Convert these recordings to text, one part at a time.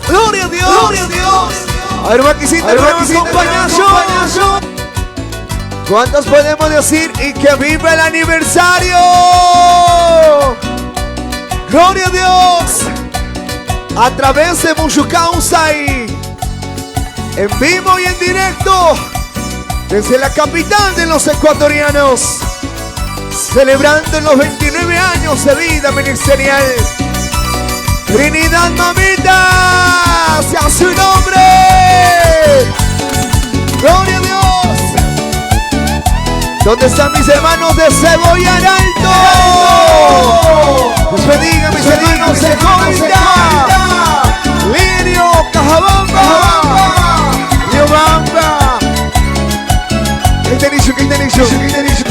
Gloria a Dios. Gloria a Dios. A ver, Maquisita, acompañazo. ¿Cuántos podemos decir y que viva el aniversario? Gloria a Dios. A través de Mushu y en vivo y en directo desde la capital de los ecuatorianos, celebrando los 29 años de vida ministerial. Trinidad Mamita, sea su nombre. Gloria a Dios. ¿Dónde están mis hermanos de Cebolla Alto? Dios bendiga, mis hermanos de Coita, Lirio, Cajabamba, Riobamba. ¿Qué te dicho? ¿Qué te dicho? ¿Qué te dicho?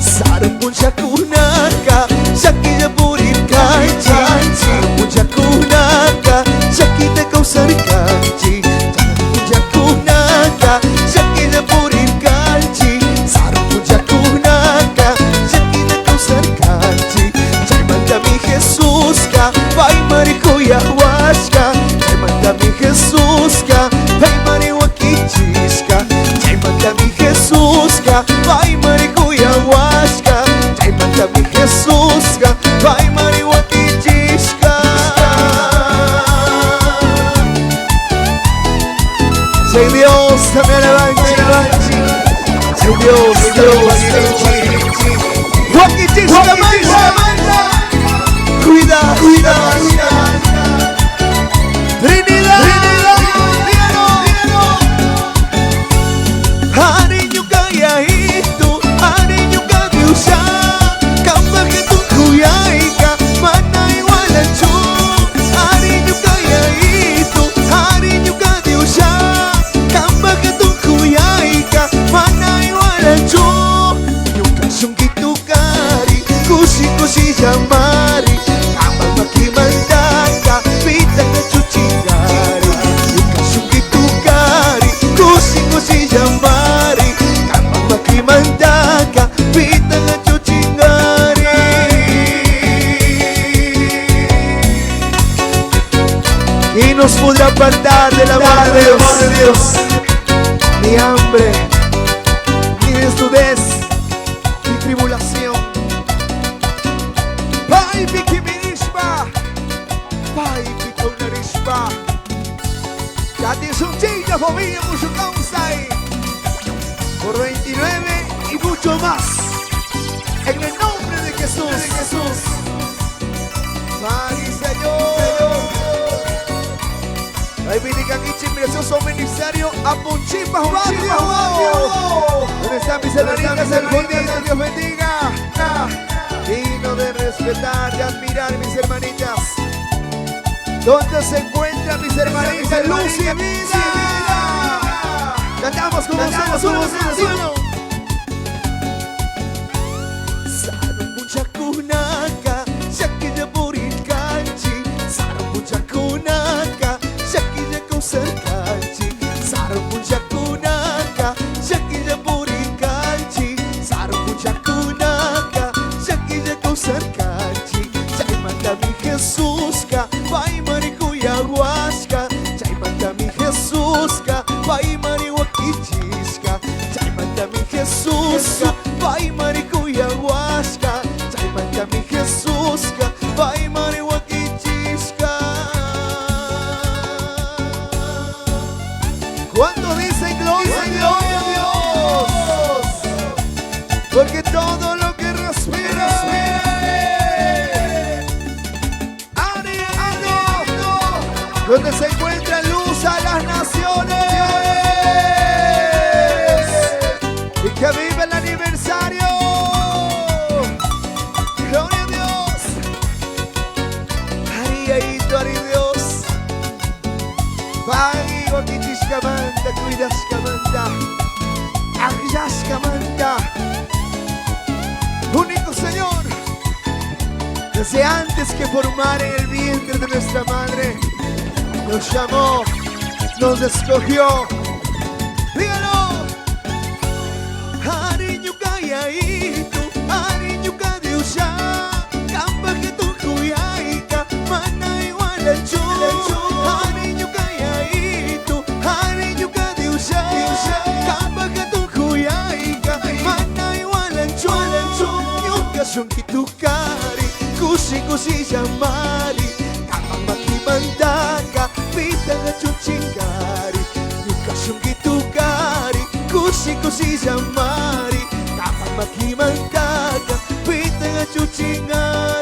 Sarpunchakunaka, llakilla purirkanchik. Sarpunchakunaka, llakita kawsarkanchik. Sarpunchakunaka, llakilla purirkanchik. Sarpunchakunaka, llakita kawsarkanchik. Chaymantami Jesuska, paymari kuyawashka. Chaymantami Jesuska, paymari wakichishka. Chaymantami Jesuska, paymari kuyawashka. Chaymantami Jesuska, paymari wakichishka. Soy Dios, me alabanchi. Soy Dios, Dios, Wakichishka, manta. Cuida, cuida. Trinidad. Dígalo, dígalo. Ariñuka yaitu, ariñuka diusha, kamba que tu kuyaika, mana igualachu. Ariñuka yaitu, ariñuka diusha, kamba que tu kuyaika, mana igualachu. Ñuka shunkitu kari, kushi kushi llamari, kamba makimantaka, pita chuchingari. Ñuka shunkitu kari, kushi kushi llamari, kamba makimantaka, pita chuchingari. Y nos podrá apartar del amor de Dios. Ni hambre, ni desnudez, ni tribulación. Pai Pikimirishpa, Pai Pikunarishpa. Ya tienes un chingo, familia, mucho kausai. Por 29 y mucho más. En el nombre de Jesús. De Jesús. Padre Señor. Reivindica aquí precioso ministerio a Punchipa Barrio. ¿Dónde están mis hermanitas? El bendiga, Dios bendiga. Digno de respetar, de admirar, mis hermanitas. ¿Dónde se encuentran mis hermanitas? Luz y vida. Cantamos con ustedes, uno, uno. Sarpunchakunaka, llakilla purirkanchik. Sarpunchakunaka, llakilla kawsarkanchik. Sarpunchakunaka, llakilla purirkanchik. Sarpunchakunaka, llakilla kawsarkanchik. Chaymantami Jesuska, paymari kuyawashka. Chaymantami Jesuska, paymari wakichishka. Chaymantami Jesuska, paymari kuyawashka. Chaymantami Jesuska, paymari wakichishka. ¿Cuántos dicen gloria, gloria a Dios? Porque todo lo que respira, ¡Ánimo! Donde se encuentra luz a las naciones. Y que viva el aniversario. Gloria a Dios. Ari, ari, Dios. Pagi, wakichishkamanta, cuidashkamanta, akllashkamanta. Único Señor, desde antes que formara en el vientre de nuestra madre, nos llamó, nos escogió. Dígalo. Ariñuka yaitu, ariñuka diusha, kamba que tu kuyaika, Cushillamari, cambaj maquimantaca pita anchuchingari. Ñuca shunguitugari, cushi cushillamari, cambaj maquimantaca pita anchuchingari.